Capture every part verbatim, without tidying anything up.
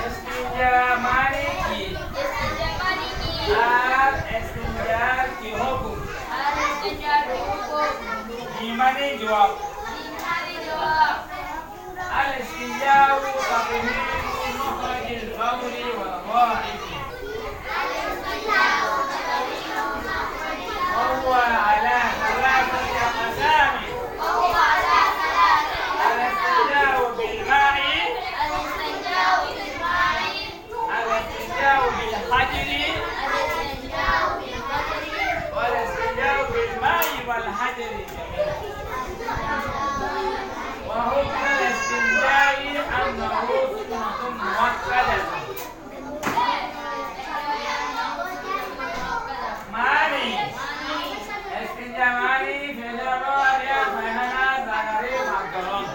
Istinja mani ki? Ar istinjar ki hukum? Ji mani juwab. الاستنجاء تطهير مخرج البول والغائط. وهو على ثلاثة أقسام. الاستنجاء بالماء. الاستنجاء بالحجر. الاستنجاء بالماء والحجر. وحكم الاستنجاء أنه سنة مؤكدة. Mani. Istinja mani, fecabor ya faihánar zagare fak gorón.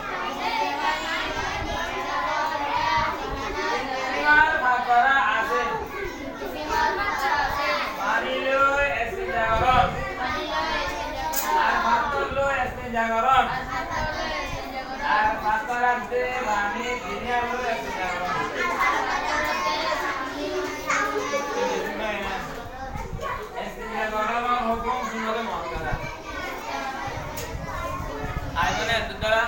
Kisimor fak gorá asé. Mani loi istinja gorón. Ar fattór loi istinja gorón. Ar fattór ar de mani duniya loi istinja gorón. Istinja gorón hukum sunnote muakkada. Aizone eddúr dóra.